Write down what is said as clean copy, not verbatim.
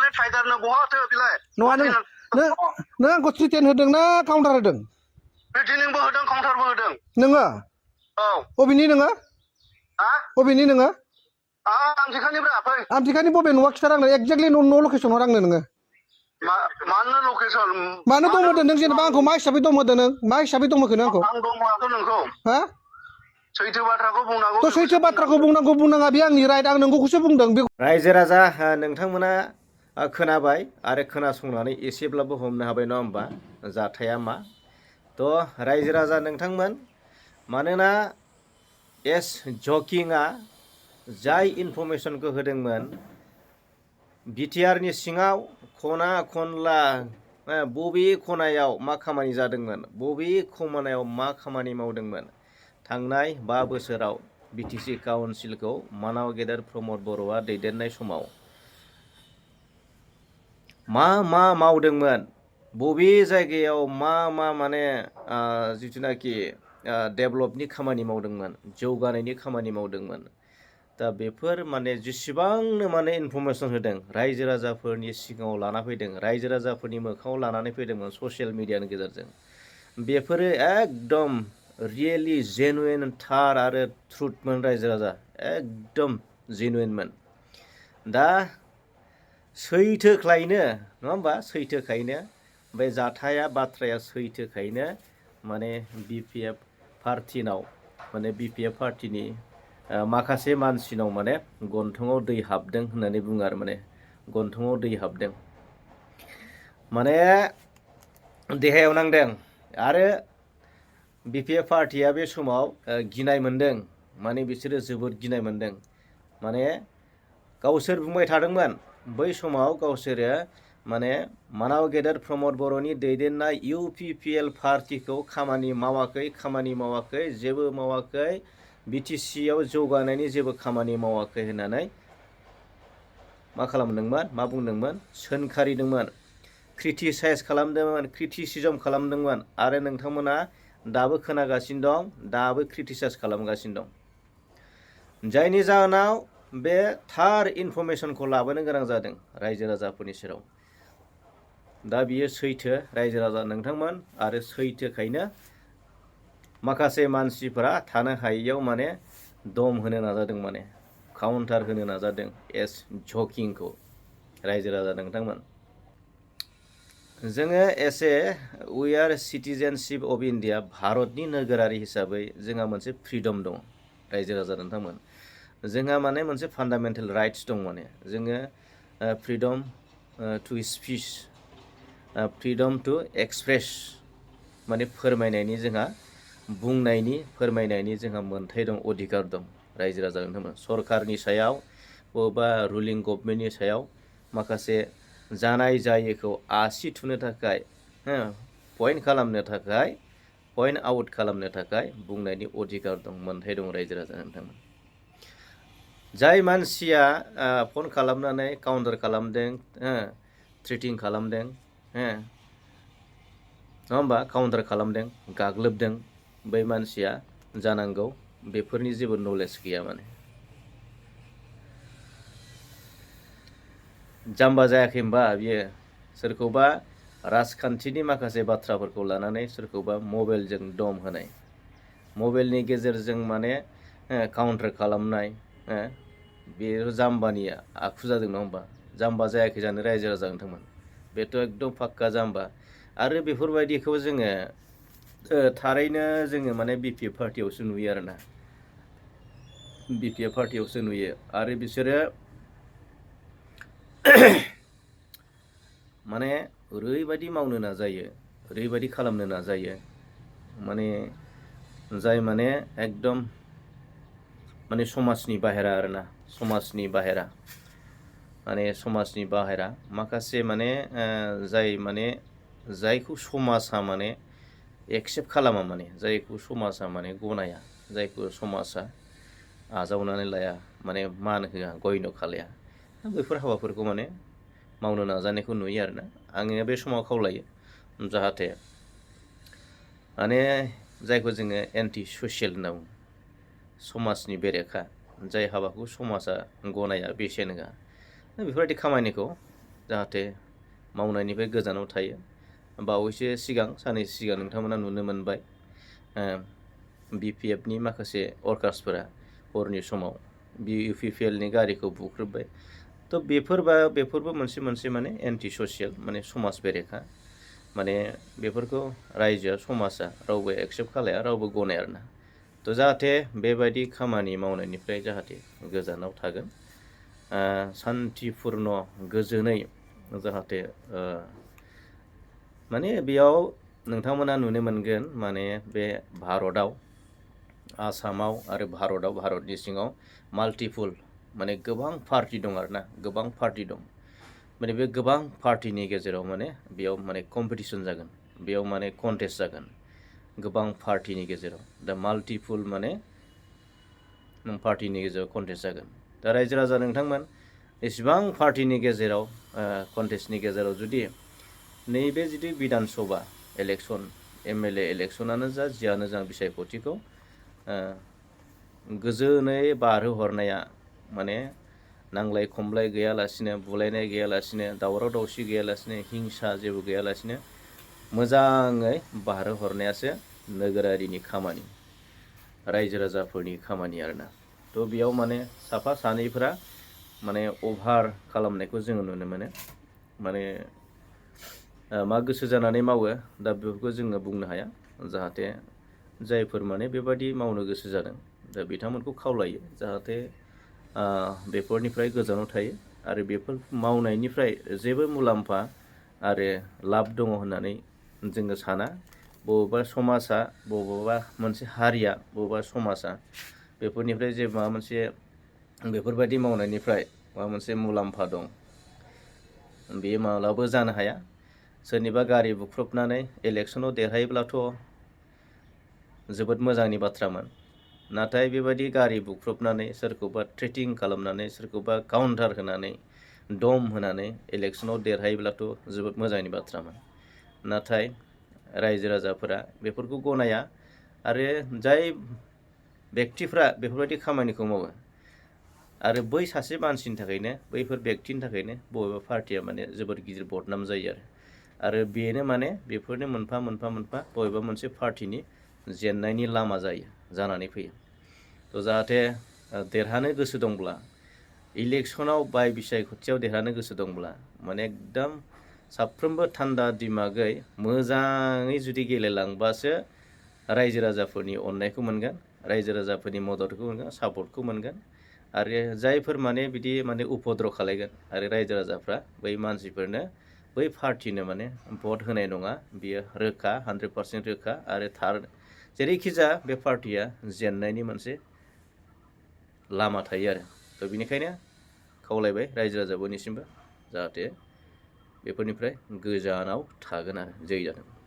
माने फाइटारनो बहाथो बिलाय नङा नों आंखौ थ्रिटेन होदों ना काउन्टार होदों रिटेनिंबो होदों काउन्टारबो होदों नोङो औ बबेनि नोङो हा बबेनि नोङो आमथिखानिब्रा फै आमथिखानि बबे न'आ खिथार आंनो एक्जेक्टलि न' लकेसन हर आंनो नोङो मानो लकेसन मानो दम होदों नों जेनेबा आंखौ मा हिसाबै दम होदों नों मा हिसाबै दम होखो नों आंखौ आं दम होआखै नोंखौ हा सैथो बाथ्राखौ बुंनांगौ थ' सैथो बाथ्राखौ बुंनांगौ बुंनाङा बे आंनि राइट आं नोंगौखौसो बुंदों बे रायजो राजा नोंथांमोना खोनाबाय आरो खोनासंनानै एसेब्लाबो हमनो हाबाय नङा होमबा जाथाया मा थ' रायजो राजा नोंथांमोन मानोना एस जकिंआ जाय इनफरमेसनखौ होदोंमोन बिटिआरनि सिङाव खना खनला बबे खनायाव मा खामानि जादोंमोन बबे खनायाव मा खामानि मावदोंमोन थांनाय 5 बोसोराव बिटिसि काउन्सिलखौ मानाव गेदेर प्रमद बर'आ दैदेननाय समाव मा मावदोंमोन बबे जायगायाव मा माने जिथुनाखि डेभेलपनि खामानि मावदोंमोन जौगानायनि खामानि मावदोंमोन दा बेफोर माने जेसेबांनो माने इनफरमेसन होदों रायजो राजाफोरनि सिगाङाव लाना फैदों रायजो राजाफोरनि मोखाङाव लानानै फैदोंमोन ससियेल मिडियानि गेजेरजों बेफोरो एकदम रियेलि जेनुइन थार आरो ट्रुथमोन रायजो राजा एकदम जेनुइनमोन दा सैथोखायनो नङा होमबा सैथोखायनो बे जाथाया बाथ्राया सैथोखायनो माने बिपिएफ पार्टिनाव माने बिपिएफ पार्टिनि माखासे मानसिनाव माने गन्थङाव दै हाबदों होननानै बुङो आरो माने गन्थङाव दै हाबदों माने देहायाव नांदों आरो बिपिएफ पार्टिया बे समाव गिनाय मोनदों माने बिसोरो जोबोद गिनाय मोनदों माने गावसोर बुंबाय थादोंमोन बै समाव गावसोरो माने मानाव गेदेर प्रमद बर'नि दैदेननाय इउपिपिएल पार्टिखौ खामानि मावाखै जेबो मावाखै बिटिसिआव जौगानायनि जेबो खामानि मावाखै होननानै मा खालामदोंमोन मा बुंदोंमोन सोंखारिदोंमोन क्रिटिसाइज खालामदोंमोन क्रिटिसिजम खालामदोंमोन आरो नोंथांमोना दाबो खोनागासिनो दं दाबो क्रिटिसाइज खालामगासिनो दं जायनि जाहोनाव बे थार इनफरमेसनखौ लाबोनो गोनां जादों रायजो राजाफोरनि सेराव दा बियो सैथो रायजो राजा नोंथांमोन आरो सैथोखायनो माखासे मानसिफोरा थानो हायैयाव माने दम होनो नाजादों माने काउन्टार होनो नाजादों एस जकिंखौ रायजो राजा नोंथांमोन जोङो एसे वी आर सिटिजेनशिप अफ इन्डिया भारतनि नोगोरारि हिसाबै जोंहा मोनसे फ्रिडम दं रायजो राजा नोंथांमोन जोंहा माने मोनसे फान्डामेन्टेल राइट्स दं माने जोङो freedom to speech freedom to express माने फोरमायनायनि जोंहा बुंनायनि फोरमायनायनि जोंहा मोन्थाय दं अधिकार दं रायजो राजा नोंथांमोन सरकारनि सायाव बबेबा रुलिं गभर्नमेन्टनि सायाव माखासे जानाय जायैखौ आसि थुनो थाखाय पइन्ट खालामनो थाखाय पइन्ट आउट खालामनो थाखाय बुंनायनि अधिकार दं मोन्थाय दं रायजो राजा नोंथांमोन जाय मानसिया फन खालामनानै काउन्टार खालामदों थ्रेटिं खालामदों नङा होमबा काउन्टार खालामदों गाग्लोबदों बै मानसिया जानांगौ बेफोरनि जेबो नलेज गैया माने जाम्बा जायाखै होमबा बियो सोरखौबा राजखान्थिनि माखासे बाथ्राफोरखौ लानानै सोरखौबा मबाइलजों दम होनाय मबाइलनि गेजेरजों माने काउन्टार खालामनाय बे जाम्बानि आखु जादों नङा होमबा जाम्बा जायाखै जानो रायजो राजा नोंथांमोन बेथ' एकदम फाक्का जाम्बा आरो बेफोरबायदिखौ जोङो थारैनो जोङो माने बिपिएफ पार्टियावसो नुयो आरोना बिपिएफ पार्टियावसो नुयो आरो बिसोरो माने ओरैबायदि मावनो नाजायो ओरैबायदि खालामनो नाजायो माने जाय माने एकदम माने समाजनि बाहेरा आरोना समाजनि बाहेरा माने समाजनि बाहेरा माखासे माने जाय माने जायखौ समाजा माने एक्सेप्ट खालामा माने जायखौ समाजा माने गनाया जायखौ समाजा आजावनानै लाया माने मान होआ गयन' खालाया बेफोर हाबाफोरखौ माने मावनो नाजानायखौ नुयो आरोना आङो बे समाव खावलायो जाहाथे माने जायखौ जोङो एन्टि ससियेल होनना बुङो समाजनि बेरेखा जाय हाबाखौ समाजा गनाया बेसेन होआ बेफोरबायदि खामानिखौ जाहाथे मावनायनिफ्राय गोजानाव थायो। बावैसो सिगां साननैसो सिगां नोंथांमोना नुनो मोनबाय BPFनि माखासे वर्कार्सफोरा हरनि समाव UPPLनि गारिखौ बुख्रुबबाय। थ' बेफोरबो मोनसे माने एन्टि ससियेल माने समाज बेरेखा माने बेफोरखौ रायजोआ समाजा रावबो एक्सेप्ट खालाया रावबो गनाया आरोना। थ' जाहाथे बेबायदि खामानि मावनायनिफ्राय जाहाथे गोजानाव थागोन सान्थिपुर्न गोजोनै जाहाथे माने बेयाव नोंथांमोना नुनो मोनगोन माने बे भारतआव आसामाव आरो भारतनि सिङाव माल्टिपुल माने गोबां पार्टि दं आरोना गोबां पार्टि दं माने बे गोबां पार्टिनि गेजेराव माने बेयाव माने कम्पिटिसन जागोन बेयाव माने कन्टेस्ट जागोन गोबां पार्टिनि गेजेराव दा माल्टिपुल माने पार्टिनि गेजेराव कन्टेस्ट जागोन दा रायजो राजा नोंथांमोन एसेबां पार्टिनि गेजेराव कन्टेस्टनि गेजेराव जुदि नैबे जुदि बिधान सभा इलेक्सन MLA इलेक्सनानो जा जियानो जा बिसायख'थिखौ गोजोनै बारहोहरनाया माने नांलाय खमलाय गैयालासिनो बुलायनाय गैयालासिनो दावराव दावसि गैयालासिनो हिंसा जेबो गैयालासिनो मोजाङै बारहोहरनायासो नोगोरारिनि खामानि रायजो राजाफोरनि खामानि आरोना। थ' बेयाव माने साफा सानैफोरा माने अभार खालामनायखौ जोङो नुनो मोनो माने मा गोसो जानानै मावो दा बेफोरखौ जोङो बुंनो हाया जाहाथे जायफोर माने बेबादि मावनो गोसो जादों दा बिथांमोनखौ खावलायो जाहाथे बेफोरनिफ्राय गोजानाव थायो आरो बेफोर मावनायनिफ्राय जेबो मुलाम्फा आरो लाब दङ होननानै जोङो साना बबेबा समाजा बबेबा मोनसे हारिया बबेबा समाजा बेफोरनिफ्राय जे माबा मोनसे बेफोरबायदि मावनायनिफ्राय माबा मोनसे मुलाम्फा दं बेयो माब्लाबाबो जानो हाया। सोरनिबा गारि बुख्रुबनानै इलेक्सनाव देरहायोब्लाथ' जोबोद मोजांनि बाथ्रामोन नाथाय बेबायदि गारि बुख्रुबनानै सोरखौबा थ्रेटिं खालामनानै सोरखौबा काउन्टार होनानै दम होनानै इलेक्सनाव देरहायोब्लाथ' जोबोद मोजांनि बाथ्रामोन नाथाय रायजो राजाफोरा बेफोरखौ गनाया आरो जाय बेक्तिफ्रा बेफोरबायदि खामानिखौ मावो आरो बै सासे मानसिनि थाखायनो बैफोर बेक्तिनि थाखायनो बबेबा पार्टिया माने जोबोद गिदिर बदनाम जायो आरो बेनो माने बेफोरनो मोनफा बबेबा मोनसे पार्टिनि जेननायनि लामा जानानै फैयो। थ' जाहाथे देरहानो गोसो दंब्ला इलेक्सनाव बाय बिसायख'थियाव देरहानो गोसो दंब्ला माने एकदम साफ्रोमबो थान्दा दिमागै मोजाङै जुदि गेलेलांबासो रायजो राजाफोरनि अननायखौ मोनगोन रायजो राजाफोरनि मददखौ मोनगोन सापर्टखौ मोनगोन आरो जायफोर माने बिदि माने उपद्र खालायगोन आरो रायजो राजाफ्रा बै मानसिफोरनो बै पार्टिनो माने भट होनाय नङा बियो रोखा 100% रोखा आरो थार जेरैखि जाया बे पार्टिया जेननायनि मोनसे लामा थायो आरो थ' बेनिखायनो खावलायबाय रायजो राजा बयनिसिमबो जाहाथे बेफोरनिफ्राय गोजानाव थागोन आरो जै जाथों।